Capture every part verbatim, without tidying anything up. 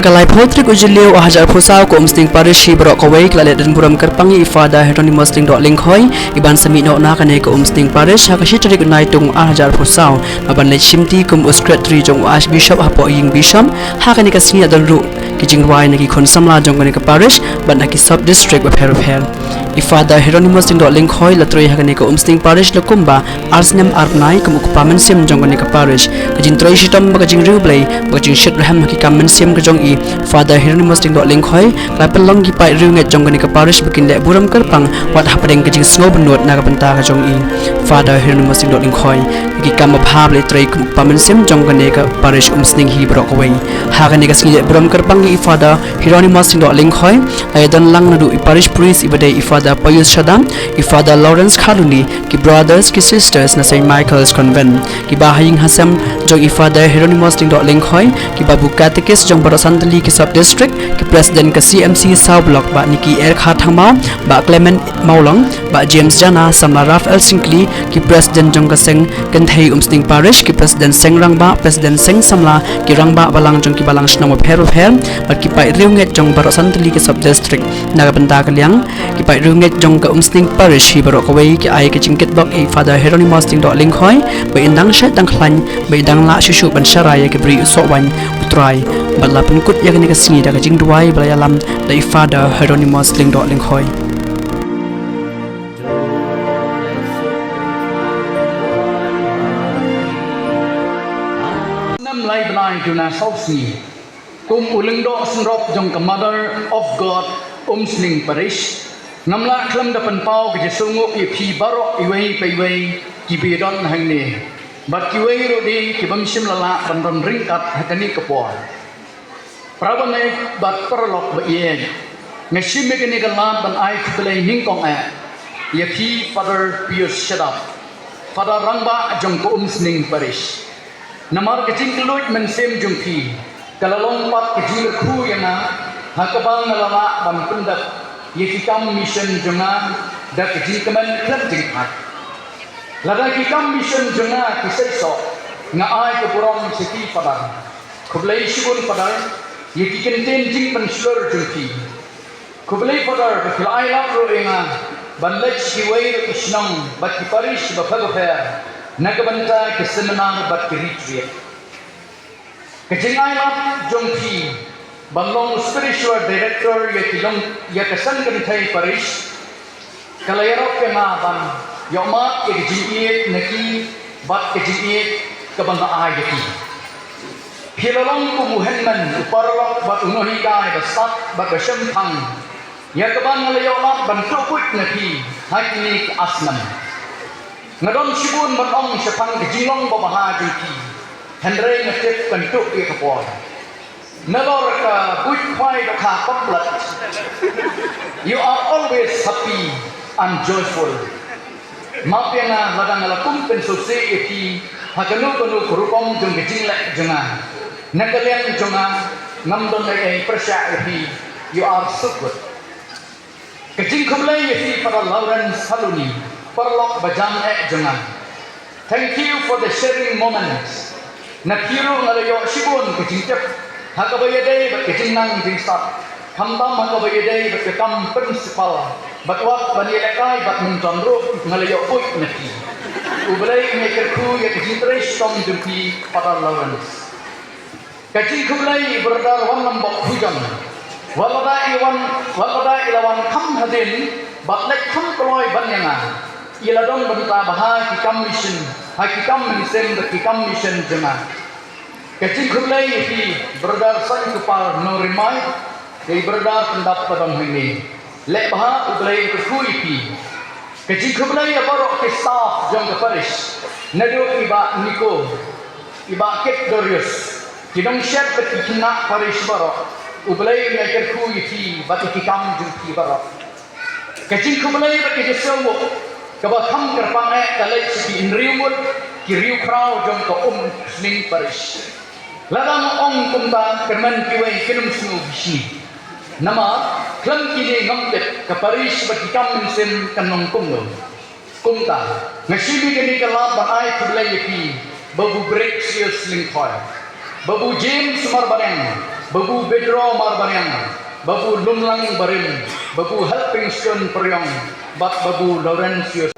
Ka laiphew tarik u Jylliew arhajar arphew saw ka Umsning Parish hi baroh kawei ka la leit don burom kyrpang ïa i Father Hieronymus Lyngdoh Lyngkhoi, i ban sa mih noh na kane ka Umsning Parish ha ka shi tarik u Naitung arhajar arphew saw, ha ban leit shimti kum u Secretary jong u Archbishop hapoh ïing Bishop. Ha kane ka sngi la don ruh ki jingrwai na ki khun samla jong kane ka Parish bad na ki Sub District bapher bapher. I Father Hieronymus Lyngdoh Lyngkhoi la trei ha kane ka Umsning Parish la kumba ar snem ar bnai kum u kpa mynsiem jong kane ka Parish. Ka jingtrei shitom bad ka jingriewblei bad ka jingshit rhem ha ki kam mynsiem ka jong i Father Hieronymus Lyngdoh Lyngkhoi ka la pynlong ki paid riewngeit jong kane ka Parish ba kin leh burom kyrpang wat hapdeng ka jingsngewbynnud na ka bynta ka jong i Father Hieronymus Lyngdoh Lyngkhoi. Ki kam babha ba la trei kum u kpa mynsiem jong kane ka Parish Umsning hi baroh kawei. Ha kane ka sngi leh burom kyrpang ïa i Father Hieronymus Lyngdoh Lyngkhoi la ïadon lang naduh i Parish Priest iba dei i Father Pius Shadap, i Father Lawrence Khaluni, ki Brothers ki Sisters na Saint Michael's Convent, ki ba ha ïing ha sem jong i Father Hieronymus Lyngdoh Lyngkhoi, ki babu Katekist jong baroh san tylli ki Sub District, ki President ka C M C South Block, Bah Nicky R Kharthangmaw, Bah Clement Mawlong, Bah James Jana, Samla Raphael Syngkli, ki President jong ka Seng Kynthei Umsning Parish, ki President Seng Rangbah, President Seng Samla, ki Rangbah Balang jong ki Balang Shnong bapher bapher bad ki paid riewngeit jong baroh san tylli ki Sub District. Na ka bynta ka liang ki paid riewngeit jong ka Umsning Parish hi baroh kawei ki ai ka jingkitbok ïa i Father Hieronymus Lyngdoh Lyngkhoi ba in dang shait dang khlaiñ, ba in dang lah shuh shuh ban sharai ïa ki briew u soh waiñ u Trai, bad la pynkut ïa kane ka sngi da ka jingduwai ba la ïalam da i Father Hieronymus Lyngdoh Lyngkhoi. Snem lai bnai duna saw sngi kum u lyngdoh synrop jong ka Mother of God Umsning Parish, ngam lah khlem da pynpaw ka jingsngewnguh ïa phi baroh iwei pa iwei kiba don hangne bad kiwei ruh de ki bym shym la lah ban don ryngkat ha kane ka por. Para bangeit bad paralok ba ïeit, nga shim ïa kane ka lad ban ai khublei nyngkong eh ïa phi Father Pius Shadap, Father Rangbah jong ka Umsning Parish. Namar ka jingkylluid mynsiem jong phi ka la long pat ka jingkyrkhu ïa nga ha kaba nga la lah ban pyndep ïa ki kam mission jong nga da ka jingkmen khlem jingthait. Lada ki kam mission jong nga ki seisoh, nga ai ka burom sha phi Father. Khublei shibun Father ïa ki kyntien jingpynshlur jong phi. Khublei Father ba phi la ai lad ruh ïa nga ban leit sha kiwei ruh ki shnong bad ki parish bapher bapher na ka bynta ki seminar bad ki retreat. Ka jingai lad jong phi ban long spiritual director ïa ki long ïa ka Seng Kynthei Parish ka la ïarap ïa nga ban ïohmad ïa ka jingïeit na ki bad ka jingïeit kaba nga ai ïa ki. Phi la long kum u hynmen, u paralok bad u nonghikai ba stad bad ba shemphang ïa kaba nga la ïoh lad ban tuh buit na phi ha kine ki ar snem. Nga don shibun ban ong shaphang ka jinglong babha jong phi, hynrei nga tip kan tuh ïa ka por. Nalor ka buit khwai dohkha palat, you are always happy and joyful. Map ïa nga lada nga la kum pynsngewsih ïa phi ha kano kano ka rukom jong ka jingleh jong nga. Na ka liang jong nga ngam don ei ei pyrshah ïa phi. You are so good. Ka jingkhublei ïa phi Father Lawrence Saluni, paralok ba jan eh jong nga. Thank you for the sharing moments. Na phi ruh nga la ïoh shibun ka jingtip ha kaba ïadei bad ka jingnang jingstad, khamtam ha kaba ïadei bad ka kam principal, bad wat ban ïalehkai badminton ruh nga la ïoh buit na phi. U Blei un ïakyrkhu ïa ka jingtrei shitom jong phi Father Lawrence. Ka jingkhublei i Brother Wanlambok Khujang. Wat lada i wan, wat lada i la wan kham hadien bad leit kham kloi ban ïa nga, i la don bynta bha ha ki kam mission, ha ki kam mynsiem bad ki kam mission jong nga. Ka jingkhublei ïa phi Brother Sainkupar Nongrimai, ïa i Brother Pyndap ba don hangne. Leh bha, U Blei un kyrkhu ïa phi. Ka jingkhublei ïa baroh ki staff jong ka parish, naduh i Bah Nico, i Bah Kit Darius, ki nongshet bad ki khynnah parish baroh. U Blei un ïakyrkhu ïa phi bad ïa ki kam jong phi baroh. Ka jingkhublei bad ka jingsngewnguh kaba kham kyrpang eh ka leit sha ki hynriew ngut ki riewkhraw jong ka Umsning Parish. Lada nga ong kumta, kyrmen kiwei kin ym sngew bishni. Namar khlem kine ngam tip ka parish bad ki kam mynsiem kan long kumno. Kumta nga shim ïa kane ka lad ban ai khublei ïa phi, Babu Brexius Lyngkhoi, Babu James Marbaneng, Babu Bedro Marbaniang, Babu Lumlang Barim, Babu Helpingstone Periong, bad Babu Laurentius.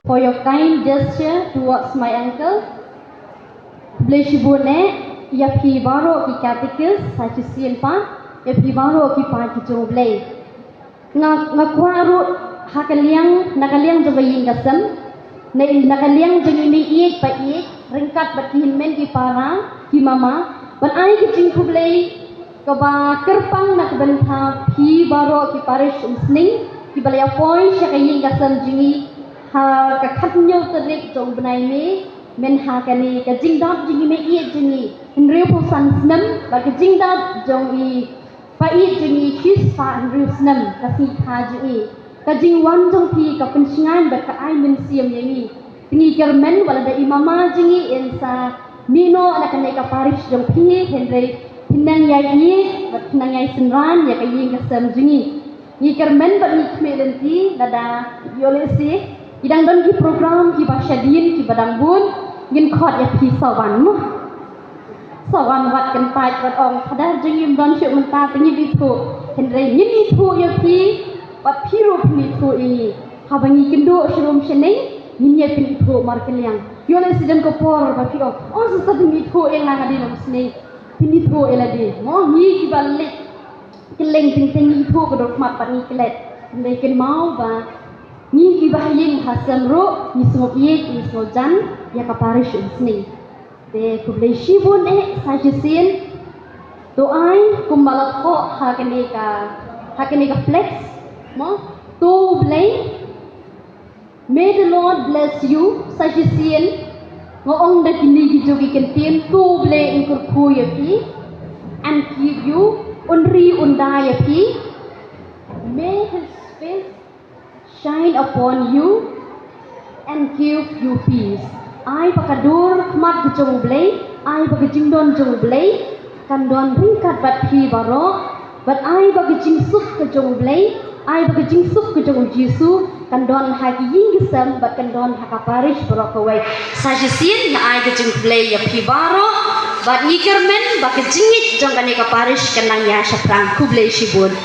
For your kind gesture towards my uncle. Khublei shibun eh, ïa phi baroh ki katikis, sa shisien pat ïa phi baroh ki paid ki jong U Blei. Nga, nga kwah ruh ha ka liang, na ka liang jong ka ïing ka sem, na, na ka liang jong i mei ïeit pa ïeit, ryngkat bad ki hynmen ki para, ki mama, ban ai ka jingkhublei kaba kyrpang na ka bynta phi baroh ki parish Umsning, kiba la ïa poi sha ka ïing ka sem jong ngi ha ka khathynñiew tarik jong u bnai May, mynha kane ka jingdap jong i mei ïeit jong ngi hynriewphew san snem, bad ka jingdap jong i pa ïeit jong ngi shispah hynriew snem, ka sngi kha jong i. Ka jingwan jong phi ka pynshngaiñ bad ka ai mynsiem ïa ngi. Te ngi kyrmen ba lada i mama jong ngi in sa mih noh na kane ka parish jong phi, hynrei phin nang ïai ïeit bad phin nang ïai synran ïa ka ïing ka sem jong ngi. Ngi kyrmen bad ngi khmih lynti, lada ïoh lehse ki dang don ki program kiba shadien kiba dang bun, ngin khot ïa phi sa wan mo. Sa wan wat kyntait wat ong, Phadar jong ngi ym don shuh mynta, te ngin ithuh. Hynrei ngin ithuh ïa phi, bad phi ruh phin ithuh ïa ngi. Haba ngi kynduh sha rum sha neng, ngin ïa pynithuh markylliang. Ïoh lehse don ka por ba phi ong, oh, sa sa phin ithuh ïa nga hadien Umsning. Phin ithuh ïa lade. Mo, ngi kiba leit kylleng teng teng ngi ithuh ka dur khmat bad ngi klet. Hynrei kynmaw ba ngi kiba ha ïing ha sem ruh ngi sngewbha ïeit, ngi sngewjan ïa ka parish Umsning. Te khublei shibun eh, sa shisien. To ai kumba la thoh ha kane ka, ha kane ka flex, mo, to U Blei. May the Lord bless you, sa shisien. Nga ong da kine ki jong ki kyntien, to U Blei un kyrkhu ïa phi and keep you, un ri un da ïa phi. May his face shine upon you and give you peace. Ai ba ka dur khmat ka jong U Blei, ai ba ka jingdon jong U Blei kan don ryngkat bad phi baroh, bad ai ba ka jingsuk ka jong U Blei, ai ba ka jingsuk ka jong U Jisu kan don ha ki ïing ki sem bad kan don ha ka parish baroh kawei. Sa shisien nga ai ka jingkhublei ïa phi baroh, bad ngi kyrmen ba ka jingngeit jong kane ka parish kan nang ïa shaphrang. Khublei shibun.